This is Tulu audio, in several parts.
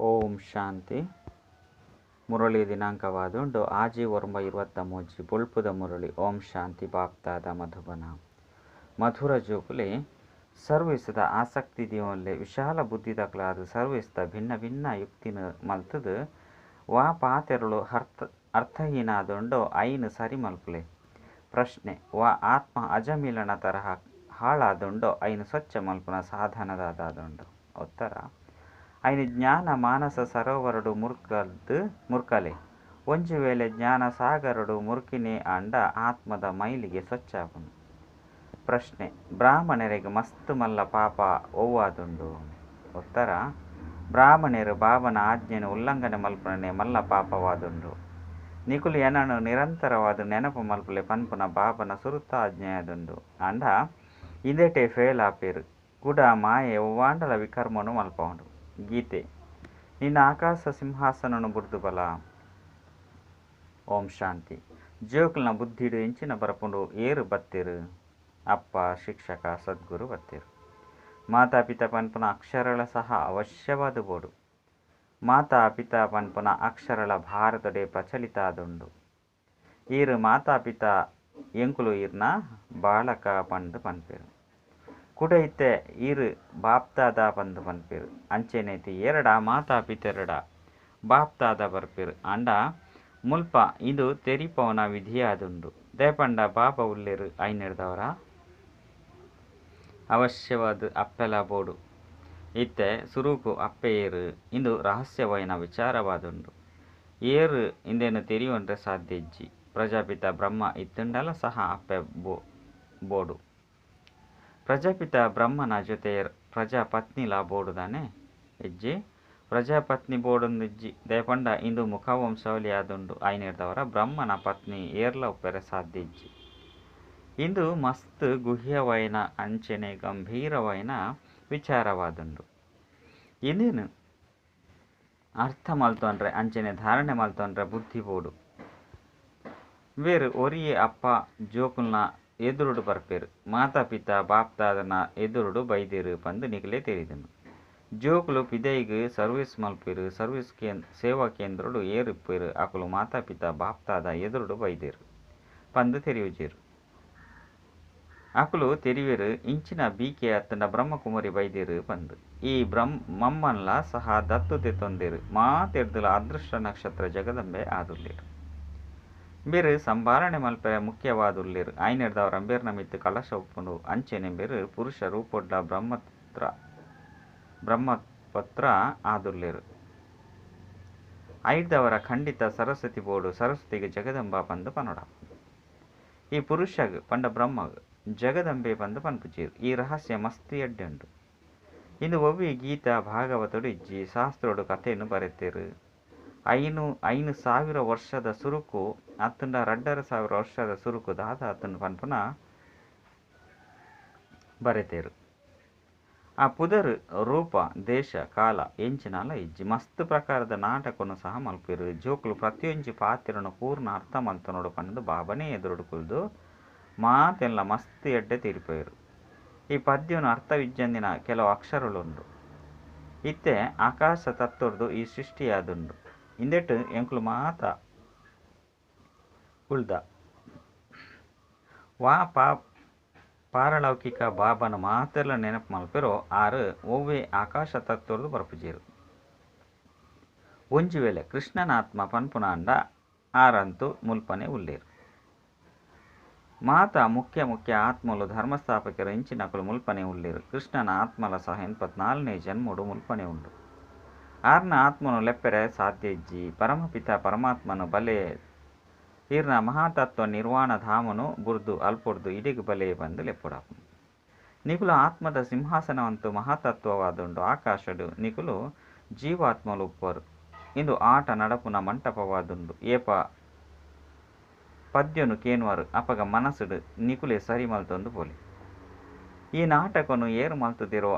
ಓಂ ಶಾಂತಿ. ಮುರಳಿ ದಿನಾಂಕವಾದುಂಡು 6/9/23 ಬೊಳ್ಪುದ ಮುರಳಿ. ಓಂ ಶಾಂತಿ. ಬಾಪ್ತಾದ ಮಧುಬನ. ಮಧುರ ಜೋಕುಲೆ ಸರ್ವಿಸದ ಆಸಕ್ತಿ ದಿಯೋನ್ಲೆ ವಿಶಾಲ ಬುದ್ಧಿದಕ್ಲಾದ ಸರ್ವಿಸದ ಭಿನ್ನ ಭಿನ್ನ ಯುಕ್ತಿನ ಮಲ್ತದು ವಾ ಪಾತೆರಳು ಅರ್ಥಹೀನಾದುಂಡೋ ಐನು ಸರಿ ಮಲ್ಪುಲೆ. ಪ್ರಶ್ನೆ: ವಾ ಆತ್ಮ ಅಜಮಿಲನ ತರಹ ಹಾಳಾದುಂಡೋ ಐನು ಸ್ವಚ್ಛ ಮಲ್ಪುನ ಸಾಧನದಾದುಂಡು? ಉತ್ತರ: ಐನು ಜ್ಞಾನ ಮಾನಸ ಸರೋವರಡು ಮುರ್ಕಲೆ. ಒಂಜಿ ವೇಳೆ ಜ್ಞಾನ ಸಾಗರಡು ಮುರ್ಕಿನೇ ಆಂಡ ಆತ್ಮದ ಮೈಲಿಗೆ ಸ್ವಚ್ಛ ಆಪುಂಡು. ಪ್ರಶ್ನೆ: ಬ್ರಾಹ್ಮಣರಿಗೆ ಮಸ್ತ್ ಮಲ್ಲ ಪಾಪ ಒವ್ವಾದುಂಡು? ಉತ್ತರ: ಬ್ರಾಹ್ಮಣರು ಬಾಬನ ಆಜ್ಞೆಯನ್ನು ಉಲ್ಲಂಘನೆ ಮಲ್ಪುನನೆ ಮಲ್ಲ ಪಾಪವಾದುಂಡು. ನಿಕುಲು ಎನನು ನಿರಂತರವಾದ ನೆನಪು ಮಲ್ಪುಲೆ ಪನ್ಪುನ ಬಾಬನ ಸುರುತ ಆಜ್ಞೆಯಾದುಂಡು. ಆಂಡ ಇಂದೆಟೆ ಫೇಲ್ ಆಪೇರು ಕುಡ ಮಾಯೆ ಒವ್ವಾಂಡಲ ವಿಕರ್ಮನು ಮಲ್ಪೌಂಡು. ಗೀತೆ: ನಿನ್ನ ಆಕಾಶ ಸಿಂಹಾಸನನು ಬುಡ್ದು ಬಲ. ಓಂ ಶಾಂತಿ. ಜೋಕುಲ್ನ ಬುದ್ಧಿಡು ಎಂಚಿನ ಬರಪುಂಡು? ಏರು ಬತ್ತೇರು? ಅಪ್ಪ, ಶಿಕ್ಷಕ, ಸದ್ಗುರು ಬತ್ತೇರು. ಮಾತಾ ಪಿತಾ ಪನ್ಪುನ ಅಕ್ಷರಳ ಸಹ ಅವಶ್ಯವಾದ ಬೋಡು. ಮಾತಾ ಪಿತಾ ಪನ್ಪುನ ಅಕ್ಷರಳ ಭಾರತಡೆ ಪ್ರಚಲಿತ ಆದುಂಡು. ಈರು ಮಾತಾ ಪಿತಾ ಎಂಕುಲು ಈರ್ನ ಬಾಳಕ ಪಂದು ಪನ್ಪೇರು. ಕುಡ ಇತ್ತೆ ಈರು ಬಾಪ್ತಾದ ಪಂದು ಪನ್ಪೇರು. ಅಂಚೆನೈತಿ ಎರಡ ಮಾತಾ ಪಿತೆರಡ ಬಾಪ್ತಾದ ಬರ್ಪೇರು. ಆಂಡ ಮುಲ್ಪ ಇಂದು ತೆರಿಪವನ ವಿಧಿಯಾದುಂಡು. ದೇಪಂಡ ಬಾಬಾ ಉಲ್ಲೇರು ಐನೆಡ್ದವರ ಅವಶ್ಯವಾದ ಅಪ್ಪೆಲ ಬೋಡು. ಇತ್ತೆ ಸುರುಕು ಅಪ್ಪೆ ಏರು ಇಂದು ರಹಸ್ಯವೈನ ವಿಚಾರವಾದುಂಡು. ಏರು ಇಂದೇನು ತೆರಿಯೊಂಡ್ರೆ ಸಾಧ್ಯ ಇಜ್ಜಿ. ಪ್ರಜಾಪಿತ ಬ್ರಹ್ಮ ಇತ್ತುಂಡಲ ಸಹ ಅಪ್ಪೆ ಬೋಡು. ಪ್ರಜಾಪಿತ ಬ್ರಹ್ಮನ ಜೊತೆ ಪ್ರಜಾಪತ್ನಿಲ ಬೋಡುದಾನೆ ಇಜ್ಜಿ. ಪ್ರಜಾಪತ್ನಿ ಬೋಡೊಂದು ಇಜ್ಜಿ. ದಯಪಂಡ ಇಂದು ಮುಖವಂಶಾವಳಿ ಆದುಂಡು. ಐನೆಡ್ದವರ ಬ್ರಹ್ಮನ ಪತ್ನಿ ಏರ್ಲ ಉಪ್ಪೆರೆ ಸಾಧ್ಯ ಇಜ್ಜಿ. ಇಂದು ಮಸ್ತ್ ಗುಹ್ಯವೈನ ಅಂಚೆನೆ ಗಂಭೀರವೈನ ವಿಚಾರವಾದುಂಡು. ಇಂದೇನು ಅರ್ಥ ಮಲ್ತೊಂಡ್ರೆ ಅಂಚೆನೆ ಧಾರಣೆ ಮಲ್ತೊಂಡ್ರೆ ಬುದ್ಧಿ ಬೋಡು. ಬೇರು ಒರಿಯೆ ಅಪ್ಪ ಜೋಕುಲ್ನ ಎದುರುಡು ಬರ್ಪೇರು. ಮಾತಾ ಪಿತಾ ಬಾಪ್ತಾದನ ಎದುರುಡು ಬೈದೇರು ಪಂದು ನಿಕಲೆ ತೆರಿದನು. ಜೋಕುಲು ಪಿದೈಗ್ ಸರ್ವಿಸ್ ಮಲ್ಪೇರು. ಸರ್ವಿಸ್ ಸೇವಾ ಕೇಂದ್ರಡು ಏರಿಪ್ಪೇರು. ಅಕುಲು ಮಾತಾ ಪಿತಾ ಬಾಪ್ತಾದ ಎದುರುಡು ಬೈದೇರು ಪಂದು ತೆರಿಯುಜೇರು. ಅಕುಲು ತೆರಿವೇರು ಇಂಚಿನ ಬೀಕೆ ಅತ್ತಂಡ ಬ್ರಹ್ಮಕುಮಾರಿ ಬೈದೇರು ಪಂದು. ಈ ಮಮ್ಮನ್ಲ ಸಹ ದತ್ತು ತೆತ್ತೊಂದೇರು. ಮಾತೆರ್ದುಲ ಅದೃಷ್ಟ ನಕ್ಷತ್ರ ಜಗದಂಬೆ ಆದುಲ್ಲೇರು. ಬೇರು ಸಂಭಾರಣೆ ಮಲ್ಪೆರೆ ಮುಖ್ಯವಾದುಲ್ಲೇರು. ಐನೆಡ್ದವರ ಅಂಬೇರ್ನ ಮಿತ್ತು ಕಲಶ ಉಪ್ಪುಂಡು. ಅಂಚೆನೆ ಬೇರು ಪುರುಷ ರೂಪೊಡ್ಲ ಬ್ರಹ್ಮಪತ್ರ ಆದುಲ್ಲೇರು. ಐಡ್ದವರ ಖಂಡಿತ ಸರಸ್ವತಿ ಬೋಡು. ಸರಸ್ವತಿಗೆ ಜಗದಂಬ ಪಂದು ಪನೊಡ. ಈ ಪುರುಷಗ್ ಪಂಡ ಬ್ರಹ್ಮಗ್ ಜಗದಂಬೆ ಪಂದು ಪನ್ಪುಜೇರು. ಈ ರಹಸ್ಯ ಮಸ್ತ್ ಎಡ್ಡೆಂಡು. ಇಂದು ಒವ್ವೆ ಗೀತಾ ಭಾಗವತಡು ಇಜ್ಜಿ. ಶಾಸ್ತ್ರೋಡು ಕಥೆಯನ್ನು ಬರೆತೇರು. 5,000 ವರ್ಷದ ಸುರುಕು ಅತ್ತಂಡ 2,500 ವರ್ಷದ ಸುರುಕು ದಾದ ಅತ್ತಂಡ ಪನ್ಪುನ ಬರೆತೇರು. ಆ ಪುದರ್ ರೂಪ ದೇಶ ಕಾಲ ಎಂಚಿನಾಲ ಇಜ್ಜಿ. ಮಸ್ತ್ ಪ್ರಕಾರದ ನಾಟಕನು ಸಹ ಮಲ್ಪೇರು. ಜೋಕುಲು ಪ್ರತಿಯೊಂಜಿ ಪಾತ್ರನು ಪೂರ್ಣ ಅರ್ಥ ಮಲ್ತನೋಡು ಪಂದು ಬಾಬನೇ ಎದುರುಡು ಕುಲ್ದು ಮಾತೆಲ್ಲ ಮಸ್ತ್ ಎಡ್ಡೆ ತೀರಿಪೋಯರು. ಈ ಪದ್ಯನು ಅರ್ಥವಿಜ್ಜಂದಿನ ಕೆಲವು ಅಕ್ಷರಗಳುಂಡು. ಇತ್ತೆ ಆಕಾಶ ತತ್ವರ್ದು ಈ ಸೃಷ್ಟಿಯಾದುಂಡು. ಇಂದೆಟ್ಟು ಎಂಕುಲು ಮಾತ ಉಳ್ದ ವಾ ಪಾರಲೌಕಿಕ ಬಾಬನ ಮಾತೆಲ್ಲ ನೆನಪು ಮಲ್ಪೆರೋ ಆರು ಒವ್ವೆ ಆಕಾಶ ತತ್ವರ್ದು ಬರ್ಪುಜೇರು. ಒಂಜಿ ವೇಳೆ ಕೃಷ್ಣನ ಆತ್ಮ ಪನ್ಪುನಾಂಡ ಆರಂತೂ ಮುಲ್ಪನೆ ಉಲ್ಲೇರು. ಮಾತ ಮುಖ್ಯ ಮುಖ್ಯ ಆತ್ಮಲು ಧರ್ಮಸ್ಥಾಪಕರು ಇಂಚಿನಕುಲು ಮುಲ್ಪನೆ ಉಲ್ಲೇರು. ಕೃಷ್ಣನ ಆತ್ಮಲ ಸಹ 84ನೇ ಜನ್ಮಡು ಮುಲ್ಪನೆ ಉಂಡು. ಆರ್ನ ಆತ್ಮನು ಲೆಪ್ಪೆರೆ ಸಾಧ್ಯ ಇಜ್ಜಿ. ಪರಮಪಿತ ಪರಮಾತ್ಮನು ಬಲೆ ಈರ್ನ ಮಹಾತತ್ವ ನಿರ್ವಾಣ ಧಾಮನು ಬುರ್ದು ಅಲ್ಪೊಡ್ದು ಇಡಿಗ್ ಬಲೆ ಬಂದು ಲೆಪ್ಪುಡಾಪುನು. ನಿಕುಲು ಆತ್ಮದ ಸಿಂಹಾಸನವಂತೂ ಮಹಾತತ್ವವಾದುಂಡು. ಆಕಾಶಡು ನಿಕುಲು ಜೀವಾತ್ಮಲು ಉಪ್ಪರು. ಇಂದು ಆಟ ನಡಪುನ ಮಂಟಪವಾದುಂಡು. ಏಪ ಪದ್ಯನು ಕೇನುವರು ಅಪಗ ಮನಸ್ಸುಡು ನಿಕುಲೆ ಸರಿ ಮಲ್ತೊಂದು ಪೋಲಿ. ಈ ನಾಟಕನು ಏರು ಮಲ್ತುದಿರೋ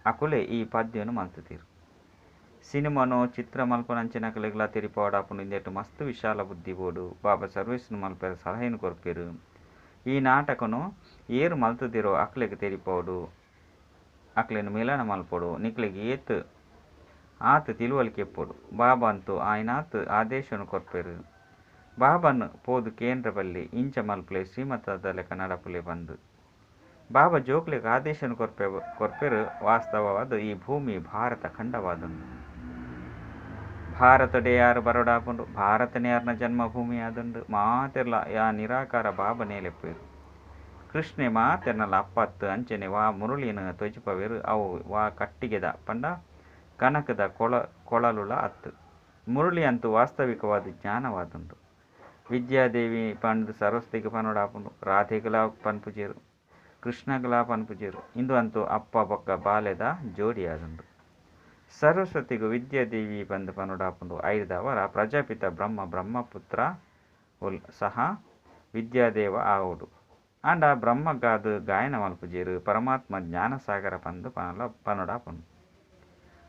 ಅಕುಲೆ ಈ ಪದ್ಯನು ಮಲ್ತುದಿರು. ಸಿನಿಮಾನು ಚಿತ್ರ ಮಲ್ಪನಂಚಿನಕಲೆಗ್ಲ ತೆರಿಪೋಡಾಪುಂಡು. ಇಂದೆಟ್ಟು ಮಸ್ತ್ ವಿಶಾಲ ಬುದ್ಧಿ ಬೋಡು. ಬಾಬಾ ಸರ್ವಿಸ್ನು ಮಲ್ಪೆರೆ ಸಲಹೆನು ಕೊರ್ಪೇರು. ಈ ನಾಟಕನು ಏರು ಮಲ್ತುದಿರೋ ಅಕ್ಲೆಗ್ ತೆರಿಪೋಡು. ಅಕ್ಲೆನ್ ಮಿಲನ ಮಲ್ಪೊಡು. ನಿಕ್ಲೆಗ್ ಏತ್ ಆತ್ ತಿಳುವಳಿಕೆ ಇಪ್ಪೊಡು. ಬಾಬಾ ಅಂತೂ ಆಯಿನಾತ್ ಆದೇಶನು ಕೊರ್ಪೆರು. ಬಾಬನ್ ಪೋದು ಕೇಂದ್ರ ಬಲ್ಲಿ ಇಂಚ ಮಲ್ಪುಲೆ ಶ್ರೀಮತದ ಲೆಕ್ಕ ನಡಪುಲೆ ಪಂದು. ಬಾಬಾ ಜೋಕ್ಲೆಗ್ ಆದೇಶನು ಕೊರ್ಪೆರು. ವಾಸ್ತವವಾದ್ ಈ ಭೂಮಿ ಭಾರತ ಖಂಡವಾದುಂಡು. ಭಾರತಡೆ ಯಾರು ಬರೋಡಾಪುಂಡು, ಭಾರತನೇ ಯಾರನ ಜನ್ಮಭೂಮಿ ಆದುಂಡು. ಮಾತೆರ್ಲ ಯಾ ನಿರಾಕಾರ ಬಾಬನೇ ಲೆಪ್ಪೇರು. ಕೃಷ್ಣೆ ಮಾತೆರ್ನಲ ಅಪ್ಪತ್ತು ಅಂಚನೆ ವಾ ಮುರುಳಿನ ತೊಜಿಪವೇರು ಅವು ವಾ ಕಟ್ಟಿಗೆದ ಪಂಡ ಕನಕದ ಕೊಳಲುಳ ಅತ್ತು. ಮುರುಳಿ ಅಂತೂ ವಾಸ್ತವಿಕವಾದ ಜ್ಞಾನವಾದುಂಡು. ವಿದ್ಯಾದೇವಿ ಪಂಡ್ ಸರಸ್ವತಿಗೆ ಪನೋಡಾಪುಂಡು, ರಾಧೆಗಲ ಪನ್ಪುಜೇರು, ಕೃಷ್ಣಗಲ ಪನ್ಪುಜೇರು. ಇಂದು ಅಂತೂ ಅಪ್ಪ ಬೊಕ್ಕ ಬಾಲೆದ ಜೋಡಿಯಾದುಂಡು. ಸರಸ್ವತಿಗು ವಿದ್ಯಾದೇವಿ ಪಂದ್ ಪನೋಡಾಪುಂಡು. ಐದವರ ಪ್ರಜಾಪಿತ ಬ್ರಹ್ಮ ಬ್ರಹ್ಮಪುತ್ರ ಸಹ ವಿದ್ಯಾದೇವ ಆವುಡು. ಆಂಡ ಬ್ರಹ್ಮಗಾದು ಗಾಯನ ಮಲ್ಪುಜೇರು, ಪರಮಾತ್ಮ ಜ್ಞಾನಸಾಗರ ಪಂದ್ ಪನೋಡಾಪುಂಡು.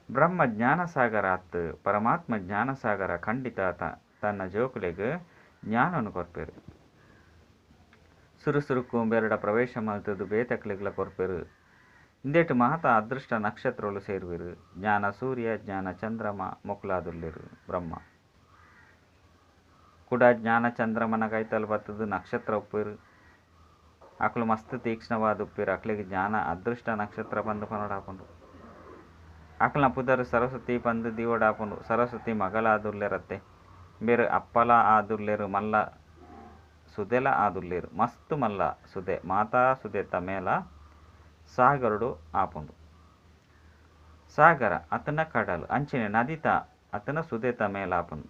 ಬ್ರಹ್ಮ ಜ್ಞಾನಸಾಗರ ಅತ್ತು, ಪರಮಾತ್ಮ ಜ್ಞಾನಸಾಗರ ಖಂಡಿತ ತನ್ನ ಜೋಕುಲೆಗ್ ಜ್ಞಾನನು ಕೊರ್ಪೆರು. ಸುರುಸುರುಕು ಬೆರಡ ಪ್ರವೇಶ ಮಲ್ತದು ಬೇತಕ್ಲೆಗ್ಲ ಕೊರ್ಪೆರು. ಇಂದೆಟ್ ಮಾತ ಅದೃಷ್ಟ ನಕ್ಷತ್ರಗಳು ಸೇರುವೆರು. ಜ್ಞಾನ ಸೂರ್ಯ ಜ್ಞಾನ ಚಂದ್ರಮ ಮೊಕುಲಾದುಲ್ಲೆರು. ಬ್ರಹ್ಮ ಕೂಡ ಜ್ಞಾನ ಚಂದ್ರಮನ ಕೈತಲ್ ಬತ್ತದು ನಕ್ಷತ್ರ ಉಪ್ಪೇರು. ಅಕಲು ಮಸ್ತ್ ತೀಕ್ಷ್ಣವಾದ ಉಪ್ಪೇರು. ಅಕ್ಲೆಗ್ ಜ್ಞಾನ ಅದೃಷ್ಟ ನಕ್ಷತ್ರ ಪಂದ್ ಪನೋಡಾಪುಂಡು. ಅಕ್ಲನ ಪುದರ್ ಸರಸ್ವತಿ ಪಂದ್ ದಿವೋಡಾಪುಂಡು. ಸರಸ್ವತಿ ಮಗಳಾದುಲ್ಲೆರತ್ತೆ. ಬೇರು ಅಪ್ಪಲ ಆದುಲ್ಲೆರು, ಮಲ್ಲ ಸುದೆಲ ಆದುಲ್ಲೆರು. ಮಸ್ತ್ ಮಲ್ಲ ಸುದೆ ಮಾತಾ ಸುದೆತ ಮೇಲ ಸಾಗರಡು ಆಪುಂಡು. ಸಾಗರ ಅತನ ಕಡಲ್ ಅಂಚನೆ ನದಿತ ಅತನ ಸುದೆತ ಮೇಲ ಆಪುಂಡು.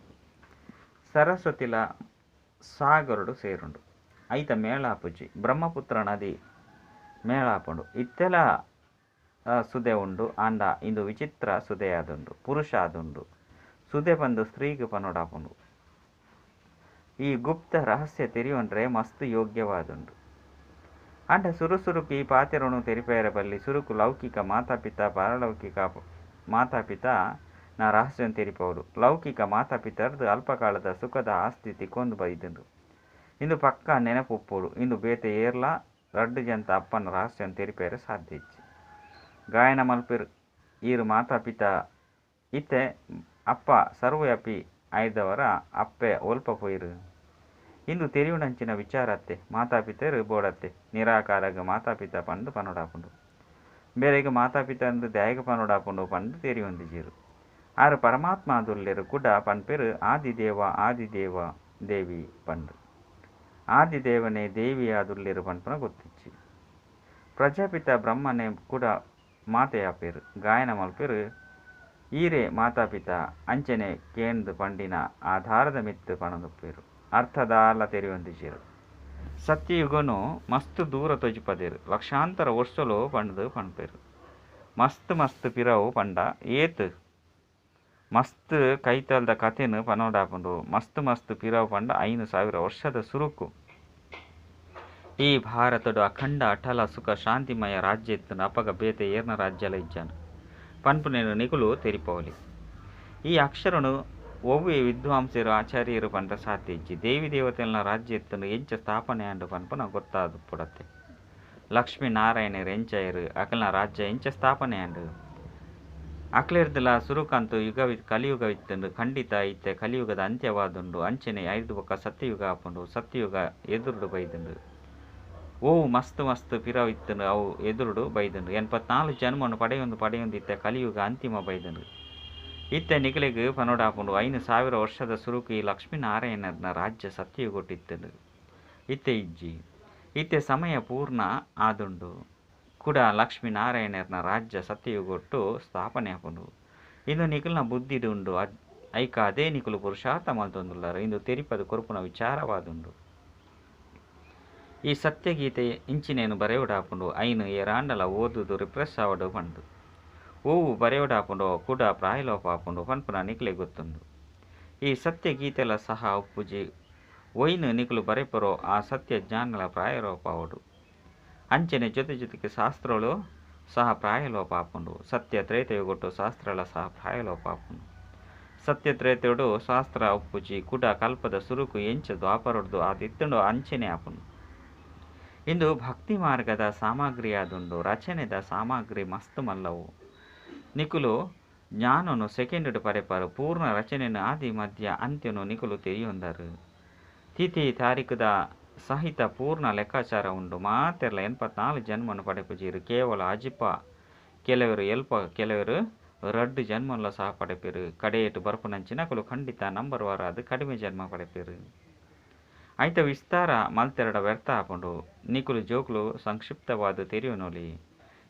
ಸರಸ್ವತಿಲ ಸಾಗರಡು ಸೇರುಂಡು. ಐತ ಮೇಳಾಪುಜಿ ಬ್ರಹ್ಮಪುತ್ರ ನದಿ ಮೇಳಾಪುಂಡು. ಇತ್ತೆಲ ಸುದೆ ಉಂಡು. ಆಂಡ ಇಂದು ವಿಚಿತ್ರ ಸುದೆಯಾದುಂಡು, ಪುರುಷ ಆದುಂಡು. ಸುದೆ ಪಂದು ಸ್ತ್ರೀಗೆ ಪನೋಡಾಪುಂಡು. ಈ ಗುಪ್ತ ರಹಸ್ಯ ತೆರಿಯೊಂಡ್ರೆ ಮಸ್ತ್ ಯೋಗ್ಯವಾದುಂಡು. ಆಂಡ ಸುರುಸುರುಕು ಈ ಪಾತೆರನು ತೆರಿಪೇರೆ ಬಲ್ಲಿ. ಸುರುಕು ಲೌಕಿಕ ಮಾತಾಪಿತ ಪಾರಲೌಕಿಕ ಮಾತಾಪಿತ ನಾ ರಹಸ್ಯವನ್ನು ತೆರಿಪವರು. ಲೌಕಿಕ ಮಾತಾಪಿತರ್ದು ಅಲ್ಪಕಾಲದ ಸುಖದ ಆಸ್ತಿ ತಿಕ್ಕೊಂದು ಬೈದುಂಡು. ಇಂದು ಪಕ್ಕ ನೆನಪುಪ್ಪೋಡು. ಇಂದು ಬೇತೆ ಏರ್ಲಾ ರಡ್ಡು ಜಂತ ಅಪ್ಪನ ರಹಸ್ಯವನ್ನು ತೆರಿಪೇರೆ ಸಾಧ್ಯ ಇಜ್ಜಿ. ಗಾಯನ ಮಲ್ಪೆರು ಈರು ಮಾತಾಪಿತ ಇತ್ತೆ ಅಪ್ಪ ಸರ್ವವ್ಯಾಪಿ ಆಯ್ದವರ ಅಪ್ಪೆ ಒಲ್ಪ ಪೋಯಿರು ಇಂದು ತೆರಿಯುಣಂಚಿನ ವಿಚಾರತ್ತೆ. ಮಾತಾಪಿತರು ಬೋಡತ್ತೆ. ನಿರಾಕಾರಗ ಮಾತಾಪಿತ ಪಂದು ಪನೋಡಾಪುಂಡು. ಬೇರೆಗೆ ಮಾತಾಪಿತ ಅಂದು ದ್ಯಾಯಗ ಪನೋಡಾಪುಂಡು ಪಂದು ತೆರಿಯೊಂದಿಜೀರು. ಆರು ಪರಮಾತ್ಮ ಆದುಲ್ಲೆರು ಕೂಡ ಪನ್ಪೆರು ಆದಿದೇವ ಆದಿದೇವ ದೇವಿ ಪಂದು. ಆದಿದೇವನೇ ದೇವಿ ಆದುಲ್ಲೆರು ಪನ್ಪುನ ಗೊತ್ತಿಜ್ಜಿ. ಪ್ರಜಾಪಿತ ಬ್ರಹ್ಮನೇ ಕೂಡ ಮಾತೆಯಾಪೇರು ಗಾಯನ ಮಲ್ಪೆರು. ಈರೇ ಮಾತಾಪಿತ ಅಂಚನೆ ಕೇಂದು ಪಂಡಿನ ಆಧಾರದ ಮಿತ್ತು ಪಣದುಪ್ಪೇರು. ಅರ್ಥದಾಲ ತೆರಿಯೊಂದಿಜೀರು. ಸತ್ಯಯುಗನು ಮಸ್ತ್ ದೂರ ತೊಜಿಪದೇರು. ಲಕ್ಷಾಂತರ ವರ್ಷಲು ಪಂಡ್ದು ಪನ್ಪೇರು. ಮಸ್ತ್ ಮಸ್ತ್ ಪಿರವು ಪಂಡ ಏತ್ ಮಸ್ತ್ ಕೈತಲ್ದ ಕಥೆನು ಪನೋಡಾಪುಂಡು. ಮಸ್ತ್ ಮಸ್ತ್ ಪಿರವು ಪಂಡ 5000 ವರ್ಷದ ಸುರುಕು ಈ ಭಾರತಡು ಅಖಂಡ ಅಟಲ ಸುಖ ಶಾಂತಿಮಯ ರಾಜ್ಯ ಇತ್ತು. ಅಪಗ ಬೇತೆ ಏರ್ನ ರಾಜ್ಯಲ ಇಜ್ಜಾನು ಪನ್ಪುನೇನು ನಿಕುಲು ತೆರಿಪವಲಿ. ಈ ಅಕ್ಷರನು ಒವ್ವೆ ವಿದ್ವಾಂಸರು ಆಚಾರ್ಯರು ಪಂಡ ಸಾಧ್ಯ ಇಜ್ಜಿ. ದೇವಿ ದೇವತೆಲ್ನ ರಾಜ್ಯ ಇತ್ತುಂಡು ಎಂಚ ಸ್ಥಾಪನೆ ಆಂಡು ಪನ್ಪುನ ಗೊತ್ತಾದು ಪುಡತ್ತೆ. ಲಕ್ಷ್ಮೀ ನಾರಾಯಣರು ಎಂಚಯರು ಅಕಲ್ನ ರಾಜ್ಯ ಎಂಚ ಸ್ಥಾಪನೆ ಆಂಡು. ಅಕ್ಲೆರ್ದಲ ಸುರುಕಂತು ಕಲಿಯುಗ ಇತ್ತುಂಡು. ಖಂಡಿತ ಇತ್ತೆ ಕಲಿಯುಗದ ಅಂತ್ಯವಾದುಂಡು. ಅಂಚನೆ ಐದು ಬೊಕ್ಕ ಸತ್ಯಯುಗ ಆಪುಂಡು. ಸತ್ಯಯುಗ ಎದುರುಡು ಬೈದುಂಡು. ಓ ಮಸ್ತ್ ಮಸ್ತ್ ಪಿರವು ಇತ್ತುಂಡು ಅವು ಎದುರುಡು ಬೈದುಂಡು. 84 ಜನ್ಮನು ಪಡೆಯೊಂದು ಪಡೆಯೊಂದು ಇತ್ತೆ ಕಲಿಯುಗ ಅಂತಿಮ ಬೈದುಂಡು. ಇತ್ತೆ ನಿಕಲೆಗ್ ಪನೋಡಾಪುಂಡು 5000 ವರ್ಷದ ಸುರುಕು ಈ ಲಕ್ಷ್ಮೀನಾರಾಯಣನ ರಾಜ್ಯ ಸತ್ಯಯುಗೊಟ್ಟಿತ್ತುಂಡು. ಇತ್ತೆ ಇಜ್ಜಿ. ಇತ್ತೆ ಸಮಯ ಪೂರ್ಣ ಆದುಂಡು. ಕೂಡ ಲಕ್ಷ್ಮೀನಾರಾಯಣನ ರಾಜ್ಯ ಸತ್ಯಯುಗೊಟ್ಟು ಸ್ಥಾಪನೆ ಆಪುಂಡು. ಇಂದು ನಿಕಲ್ನ ಬುದ್ಧಿಡು ಉಂಡು. ಐಕ ಅದೇ ನಿಕುಲು ಪುರುಷಾರ್ಥ ಮಲ್ತೊಂದುಲ್ಲಾರು. ಇಂದು ತೆರಿಪದು ಕೊರ್ಪುನ ವಿಚಾರವಾದುಂಡು. ಈ ಸತ್ಯಗೀತೆ ಇಂಚಿನೇನು ಬರೆಯೋಡಾಪುಂಡು. ಐನು ಏರಾಂಡಲ ಓದುದು ರಿಪ್ರೆಸ್ ಆವಡು ಪಂಡು. ಓವು ಬರೆಯೋಡಾಪುಂಡು ಕೂಡ ಪ್ರಾಯಲೋಪ ಆಪುಂಡು ಪನ್ಪುನ ನಿಕಲೆ ಗೊತ್ತುಂಡು. ಈ ಸತ್ಯಗೀತೆಲ ಸಹ ಉಪ್ಪುಜಿ. ಒಯ್ನು ನಿಕುಲು ಬರೆಪರೋ ಆ ಸತ್ಯ ಜ್ಞಾನಲ ಪ್ರಾಯಲೋಪ ಆವಡು. ಅಂಚನೆ ಜೊತೆ ಜೊತೆಗೆ ಶಾಸ್ತ್ರಗಳು ಸಹ ಪ್ರಾಯಲೋಪ ಆಪುಂಡು. ಸತ್ಯ ತ್ರೇತಯುಗೊಟ್ಟು ಶಾಸ್ತ್ರಗಳ ಸಹ ಪ್ರಾಯಲೋಪ ಆಪುಂಡು. ಸತ್ಯ ತ್ರೇತಯುಡು ಶಾಸ್ತ್ರ ಉಪ್ಪುಜಿ ಕೂಡ ಕಲ್ಪದ ಸುರುಕು ಎಂಚ ದ್ವಾಪರೊಡ್ದು ಆದಿತ್ತುಂಡು ಅಂಚನೆ ಆಪುಂಡು. ಇಂದು ಭಕ್ತಿ ಮಾರ್ಗದ ಸಾಮಗ್ರಿಯಾದುಂಡು. ರಚನೆದ ಸಾಮಗ್ರಿ ಮಸ್ತ್ ಮಲ್ಲವು. ನಿಕುಲು ಜ್ಞಾನನು ಸೆಕೆಂಡ್ ಪಡೆಪಾರು ಪೂರ್ಣ ರಚನೆಯನ್ನು ಆದಿ ಮಧ್ಯ ಅಂತ್ಯನು ನಿಕುಲು ತೆರಿಯೊಂದರು. ತಿಥಿ ತಾರೀಖುದ ಸಹಿತ ಪೂರ್ಣ ಲೆಕ್ಕಾಚಾರ ಉಂಡು. ಮಾತೆರ್ಲ 84 ಜನ್ಮನು ಪಡೆಪುಜೀರು. ಕೇವಲ ಅಜಿಪ ಕೆಲವರು ಎಲ್ಪ ಕೆಲವರು 2 ಜನ್ಮಲ ಸಹ ಪಡೆಪೇರು. ಕಡೆಯೇಟು ಬರ್ಪುನಂಚಿನಕುಲು ಖಂಡಿತ ನಂಬರ್ ವಾರಾದ ಕಡಿಮೆ ಜನ್ಮ ಪಡೆಪೇರು. ಐತ ವಿಸ್ತಾರ ಮಲ್ತೆರಡ ವ್ಯರ್ಥ ಆಪುಂಡು. ನಿಕುಲು ಜೋಕುಲು ಸಂಕ್ಷಿಪ್ತವಾದ ತೆರಿಯೊನೊಲಿ.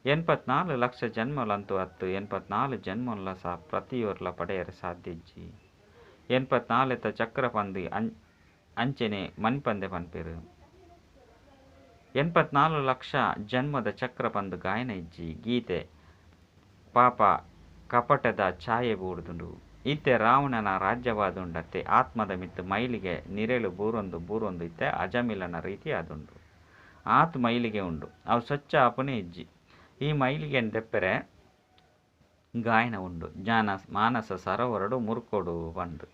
84 ಲಕ್ಷ ಜನ್ಮಲಂತೂ ಅತ್ತು 84 ಜನ್ಮಲ ಸಹ ಪ್ರತಿಯೊರ್ಲ ಪಡೆಯರೆ ಸಾಧ್ಯ ಇಜ್ಜಿ. 84 ಚಕ್ರ ಪಂದು ಅಂಚೆನೆ ಮನ್ಪಂದೆ ಪನ್ಪೇರು. 84 ಲಕ್ಷ ಜನ್ಮದ ಚಕ್ರ ಪಂದು ಗಾಯನ ಇಜ್ಜಿ. ಗೀತೆ ಪಾಪ ಕಪಟದ ಛಾಯೆ ಬೂರ್ದುಂಡು. ಇತ್ತೆ ರಾವಣನ ರಾಜ್ಯವಾದುಂಡತ್ತೆ. ಆತ್ಮದ ಮಿತ್ತು ಮೈಲಿಗೆ ನಿರೆಳು ಬೂರೊಂದು ಬೂರೊಂದು ಇತ್ತೆ ಅಜಮಿಲನ ರೀತಿ ಆದುಂಡು. ಆತ್ ಮೈಲಿಗೆ ಉಂಡು, ಅವು ಸ್ವಚ್ಛ ಆಪುನೇ ಇಜ್ಜಿ. ಈ ಮೈಲಿಗೆ ದೆಪ್ಪರೆ ಗಾಯನ ಉಂಡು. ಜ್ಞಾನ ಮಾನಸ ಸರೋವರಡು ಮುರ್ಕೋಡು ಬಂದು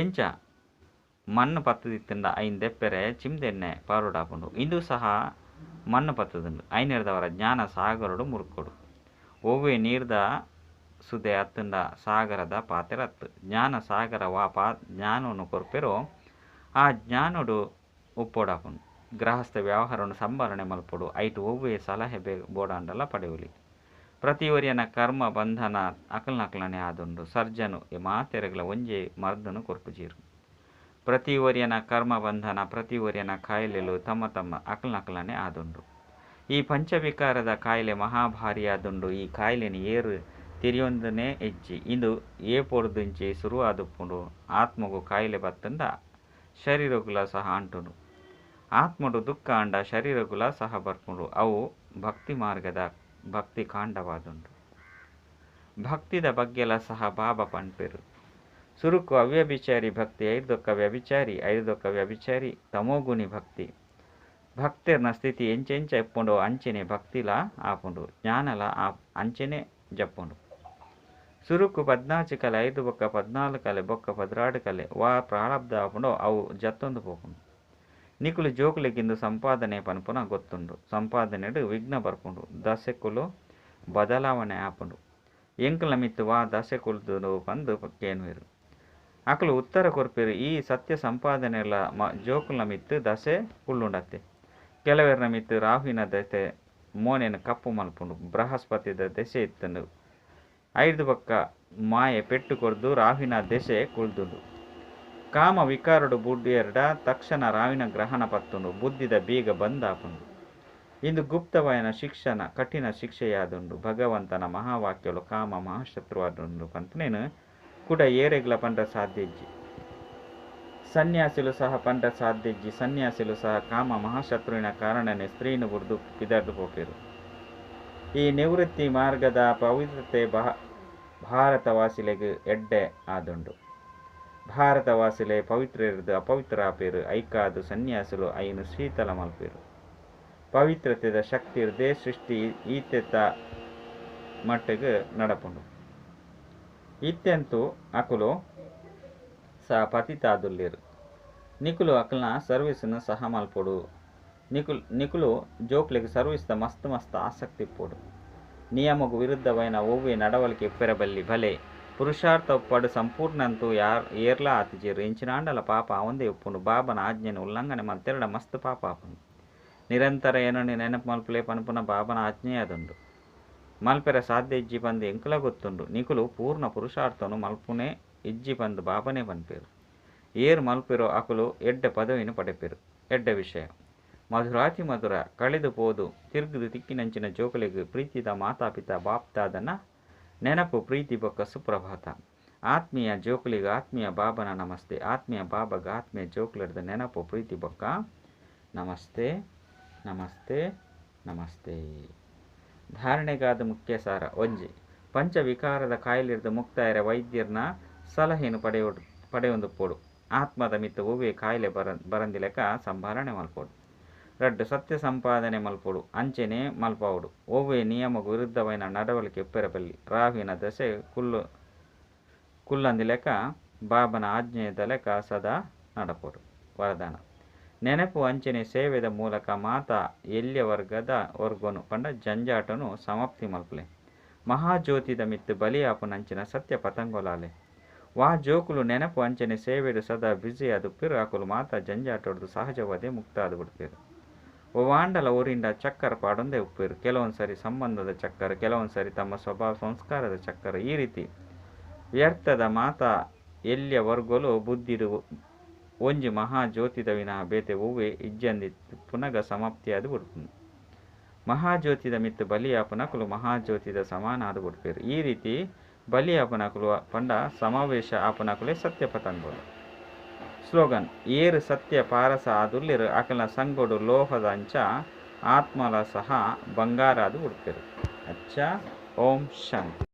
ಎಂಚ ಮಣ್ಣು ಪತ್ತದಿತ್ತಂಡ ಐನ್ ದೆಪ್ಪರೆ ಚಿಮ್ದೆಣ್ಣೆ ಪಾರೋಡಾಪುಂಡು. ಇಂದು ಸಹ ಮಣ್ಣು ಪತ್ತದುಂಡು. ಐನೆರ್ದವರ ಜ್ಞಾನ ಸಾಗರಡು ಮುರ್ಕೋಡು. ಒವ್ವೆ ನೀರ್ದ ಸುದೆ ಅತ್ತಂಡ ಸಾಗರದ ಪಾತೆರತ್ತು. ಜ್ಞಾನ ಸಾಗರ ವಾ ಪಾ ಜ್ಞಾನವನ್ನು ಕೊರ್ಪೆರೋ ಆ ಜ್ಞಾನೋಡು ಉಪ್ಪೋಡಾಪುಂಡು. ಗೃಹಸ್ಥ ವ್ಯವಹಾರವನ್ನು ಸಂಭಾಳನೆ ಮಲ್ಪೊಡು. ಐಟು ಒವ್ವೆ ಸಲಹೆ ಬೋಡಾಂಡಲ ಪಡೆಯುಲಿ. ಪ್ರತಿಯೊರಿಯನ ಕರ್ಮ ಬಂಧನ ಅಕಲ್ನಕಲನೆ ಆದುಂಡು. ಸರ್ಜನು ಮಾತೆರಗಳ ಒಂಜೆ ಮರ್ದನು ಕೊರ್ಪುಜೀರು. ಪ್ರತಿಯೊರಿಯನ ಕರ್ಮ ಬಂಧನ ಪ್ರತಿಯೊರಿಯನ ಕಾಯಿಲೆಲು ತಮ್ಮ ತಮ್ಮ ಅಕಲ್ನಕಲನೆ ಆದುಂಡು. ಈ ಪಂಚವಿಕಾರದ ಕಾಯಿಲೆ ಮಹಾಭಾರಿಯಾದುಂಡು. ಈ ಕಾಯಿಲೆನ ಏರು ತಿರಿಯೊಂದನೇ ಹೆಜ್ಜಿ. ಇಂದು ಏ ಪೊರ್ದುಂಚಿ ಶುರು ಆದುಪ್ಪುಂಡು. ಆತ್ಮಗು ಕಾಯಿಲೆ ಬತ್ತಂಡ ಶರೀರಗುಲ ಸಹ ಅಂಟುಂಡು. ಆತ್ಮಡು ದುಃಖ ಅಂಡ ಶರೀರಗುಲ ಸಹ ಬರ್ಪುಂಡು. ಅವು ಭಕ್ತಿ ಮಾರ್ಗದ ಭಕ್ತಿ ಕಾಂಡವಾದುಂಡು. ಭಕ್ತಿದ ಬಗ್ಗೆಲ ಸಹ ಬಾಬಾ ಪನ್ಪೆರು. ಸುರುಕು ಅವ್ಯಭಿಚಾರಿ ಭಕ್ತಿ, ಐದೊಕ್ಕ ವ್ಯಭಿಚಾರಿ, ಐದೊಕ್ಕ ವ್ಯಭಿಚಾರಿ ತಮೋಗುಣಿ ಭಕ್ತಿ. ಭಕ್ತಿರ್ನ ಸ್ಥಿತಿ ಎಂಚೆಂಚ ಇಪ್ಪುಂಡು ಅಂಚೆನೆ ಭಕ್ತಿಲ ಆಪುಂಡು, ಜ್ಞಾನಲ ಅಂಚೆನೆ ಜಪ್ಪುಂಡು. ಸುರುಕು 14 ಕಲೆ, 5 ಬೊಕ್ಕ 14 ಕಲೆ, ಬೊಕ್ಕ 12 ಕಲೆ ವಾ ಪ್ರಾರಬ್ಧ ಆಪುಂಡು ಅವು ಜತ್ತೊಂದು ಪೋಪುಂಡು. ನಿಕುಲು ಜೋಕುಲೆಗಿಂದು ಸಂಪಾದನೆ ಪನ್ಪುನ ಗೊತ್ತುಂಡು. ಸಂಪಾದನೆಡು ವಿಘ್ನ ಬರ್ಪುಂಡು. ದಸೆಕುಲು ಬದಲಾವಣೆ ಆಪುಂಡು. ಎಂಕುಲ ಮಿತ್ತು ವಾ ದಸೆಕುಲ್ದು ಪಂದು ಕೇನ್ವೇರು. ಅಕುಲು ಉತ್ತರ ಕೊರ್ಪೇರು. ಈ ಸತ್ಯ ಸಂಪಾದನೆಲ ಜೋಕುಲ ಮಿತ್ತು ದಸೆ ಕುಳ್ಳುಂಡತ್ತೆ. ಕೆಲವೆರ್ನ ಮಿತ್ತು ರಾಹುವಿನ ದಸೆ ಮೋನೆನ ಕಪ್ಪು ಮಲ್ಪುಂಡು. ಬೃಹಸ್ಪತಿದ ದೆಸೆ ಇತ್ತಂಡು. 5 ಬೊಕ್ಕ ಮಾಯೆ ಪೆಟ್ಟು ಕೊರ್ದು ರಾಹುವಿನ ದೆಸೆ ಕುಳ್ದುಂಡು. ಕಾಮ ವಿಕಾರಡು ಬುಡ್ಡಿಯರ್ಡ ತಕ್ಷಣ ರಾವಿನ ಗ್ರಹಣ ಪತ್ತುಂಡು. ಬುದ್ಧಿದ ಬೀಗ ಬಂದಾಪುಂಡು. ಇಂದು ಗುಪ್ತವಾಯನ ಶಿಕ್ಷಣ ಕಠಿಣ ಶಿಕ್ಷೆಯಾದುಂಡು. ಭಗವಂತನ ಮಹಾವಾಕ್ಯಲು ಕಾಮ ಮಹಾಶತ್ರುವಾದುಂಡು ಪನ್ಪುನೇನು ಕೂಡ ಏರೆಗ್ಲ ಪಂಡ ಸಾಧ್ಯಜ್ಜಿ. ಸನ್ಯಾಸಿಲು ಸಹ ಪಂಡ ಸಾಧ್ಯಜ್ಜಿ. ಸನ್ಯಾಸಿಲು ಸಹ ಕಾಮ ಮಹಾಶತ್ರುವಿನ ಕಾರಣನೇ ಸ್ತ್ರೀನು ಬುಡ್ದು ಪಿದರ್ದು ಪೋಪೆರು. ಈ ನಿವೃತ್ತಿ ಮಾರ್ಗದ ಪವಿತ್ರತೆ ಭಾರತವಾಸಿಲೆಗ್ ಎಡ್ಡೆ ಆದುಂಡು. ಭಾರತವಾಸಿಲೆ ಪವಿತ್ರರ್ದು ಅಪವಿತ್ರ ಆಪೇರು. ಐಕಾದು ಸನ್ಯಾಸುಲು ಐನು ಶೀತಲ ಮಲ್ಪೇರು. ಪವಿತ್ರತೆದ ಶಕ್ತಿ ಇರ್ದೇ ಸೃಷ್ಟಿ ಈತೆತ ಮಟ್ಟಿಗೆ ನಡಪುಂಡು. ಇತ್ಯಂತೂ ಅಕುಲು ಸಹ ಪತಿತಾದುಲ್ಲೇರು. ನಿಕುಲು ಅಕಲ್ನ ಸರ್ವಿಸ್ನು ಸಹ ಮಲ್ಪೊಡು. ನಿಕುಲು ಜೋಕ್ಲೆಗ್ ಸರ್ವಿಸ್ದ ಮಸ್ತ್ ಮಸ್ತ್ ಆಸಕ್ತಿ ಇಪ್ಪೊಡು. ನಿಯಮಗು ವಿರುದ್ಧವೈನ ಒವ್ವೆ ನಡವಳಿಕೆ ಇಪ್ಪೆರಬಲ್ಲಿ. ಭಲೆ ಪುರುಷಾರ್ಥ ಉಪ್ಪಡು ಸಂಪೂರ್ಣಂತೂ ಯಾರ್ ಏರ್ಲಾ ಆತಿಜೇರು. ಎಂಚಿನಾಂಡಲ ಪಾಪ ಒಂದೇ ಉಪ್ಪುಂಡು. ಬಾಬನ ಆಜ್ಞೆನ ಉಲ್ಲಂಘನೆ ಮಲ್ತೆರಡ ಮಸ್ತ್ ಪಾಪ ಆಪುಂಡು. ನಿರಂತರ ಏನೋ ನೆನಪು ಮಲ್ಪುಲೆ ಪನ್ಪುನ ಬಾಬನ ಆಜ್ಞೆ ಅದುಂಡು. ಮಲ್ಪೆರ ಸಾಧ್ಯ ಇಜ್ಜಿ ಪಂದು ಎಂಕುಲ ಗೊತ್ತುಂಡು. ನಿಕುಲು ಪೂರ್ಣ ಪುರುಷಾರ್ಥನು ಮಲ್ಪುನೆ ಇಜ್ಜಿ ಪಂದು ಬಾಬನೇ ಪನ್ಪೇರು. ಏರ್ ಮಲ್ಪೆರೋ ಅಕುಲು ಎಡ್ಡೆ ಪದವಿನ ಪಡೆಪೇರು. ಎಡ್ಡೆ ವಿಷಯ ಮಧುರಾತಿ ಮಧುರ ಕಳೆದು ಪೋದು ತಿರುಗುದು ತಿಕ್ಕಿನಂಚಿನ ಜೋಕುಲೆಗ್ ಪ್ರೀತಿದ ಮಾತಾಪಿತ ಬಾಪ್ತಾದನ ನೆನಪು ಪ್ರೀತಿ ಬೊಕ್ಕ ಸುಪ್ರಭಾತ. ಆತ್ಮೀಯ ಜೋಕುಲಿಗೆ ಆತ್ಮೀಯ ಬಾಬನ ನಮಸ್ತೆ. ಆತ್ಮೀಯ ಬಾಬಗ ಆತ್ಮೀಯ ಜೋಕುಲದ ನೆನಪು ಪ್ರೀತಿ ಬೊಕ್ಕ ನಮಸ್ತೆ ನಮಸ್ತೆ ನಮಸ್ತೆ. ಧಾರಣೆಗಾದ ಮುಖ್ಯ ಸಾರ. ಒಂಜಿ ಪಂಚವಿಕಾರದ ಕಾಯಿಲೆರ್ದು ಮುಕ್ತಾಯರ ವೈದ್ಯರ್ನ ಸಲಹೆಯನ್ನು ಪಡೆಯೊಂದು ಪೋಡು. ಆತ್ಮದ ಮಿತ್ತು ಒವ್ವೆ ಕಾಯಿಲೆ ಬರಂದಿಲೆಕ ಸಂಭಾಳನೆ ಮಲ್ಪೋಡು. ರಡ್ಡು ಸತ್ಯ ಸಂಪಾದನೆ ಮಲ್ಪೋಡು. ಅಂಚೆನೆ ಮಲ್ಪಾವುಡು. ಒವ್ವೆ ನಿಯಮకు ವಿರುದ್ಧವೈನ ನಡವಳಿಕೆ ಉಪ್ಪೆರಬಲ್ಲಿ. ರಾಹುವಿನ ದಶೆ ಕುಲ್ಲಂದಿಲೆಕ ಬಾಬನ ಆಜ್ಞೆದ ಲೆಕ್ಕ ಸದಾ ನಡಪೋಡು. ವರದಾನ. ನೆನಪು ಅಂಚನೆ ಸೇವೆದ ಮೂಲಕ ಮಾತಾ ಎಲ್ಯ ವರ್ಗದ ವರ್ಗನು ಪಂಡ ಜಂಜಾಟನು ಸಮಾಪ್ತಿ ಮಲ್ಪಲೆ. ಮಹಾಜ್ಯೋತಿದ ಮಿತ್ತ್ ಬಲಿ ಆಪುನಂಚಿನ ಸತ್ಯ ಪತಂಗೊಲಾಲೆ. ವಾ ಜೋಕುಲು ನೆನಪು ಅಂಚನೆ ಸೇವೆಡ್ ಸದಾ ಬ್ಯುಸಿ ಆದುಪ್ಪೆರ್ ಅಕುಲು ಮಾತ ಜಂಜಾಟೊಡ್ದು ಸಹಜವಾದೇ ಮುಕ್ತ ಆದ್ ಬುಡ್ಪೆರ್. ಒವ್ವಾಂಡಲ ಒರಿಂಡ ಚಕ್ಕರ್ ಪಾಡೊಂದೇ ಉಪ್ಪೆರ್. ಕೆಲವೊಂದು ಸರಿ ಸಂಬಂಧದ ಚಕ್ಕರ್, ಕೆಲವೊಂದು ಸರಿ ತಮ್ಮ ಸ್ವಭಾವ ಸಂಸ್ಕಾರದ ಚಕ್ಕರ್. ಈ ರೀತಿ ವ್ಯರ್ಥದ ಮಾತ ಎಲ್ಯ ವರ್ಗೊಲು ಬುದ್ಧಿಡ್ ಒಂಜಿ ಮಹಾಜ್ಯೋತಿದ ವಿನಃ ಬೇತೆ ಒವ್ವೇ ಇಜ್ಜಂದಿಪ್ಪುನಗ ಸಮಾಪ್ತಿಯಾದ್ ಬುಡ್ಪುಂಡು. ಮಹಾಜ್ಯೋತಿದ ಮಿತ್ತ್ ಬಲಿ ಆಪುನಕುಲು ಮಹಾಜ್ಯೋತಿದ ಸಮಾನ ಆದ್ ಬುಡ್ಪೆರ್. ಈ ರೀತಿ ಬಲಿ ಆಪುನಕುಲು ಪಂಡ ಸಮಾವೇಶ ಆಪುನಕುಲೇ ಸತ್ಯ ಪತಂಗೊಲು. ಸ್ಲೋಗನ್: ಏರ್ ಸತ್ಯ ಪಾರಸ ಆದುಲ್ಲೆರ್ ಅಕಲ್ನ ಸಂಗೊಡು ಲೋಹದ ಅಂಚ ಆತ್ಮಲ ಸಹ ಬಂಗಾರಾದ್ ಬುಡ್ಪೆರ್. ಅಚ್ಚಾ, ಓಂ ಶಾಂತಿ.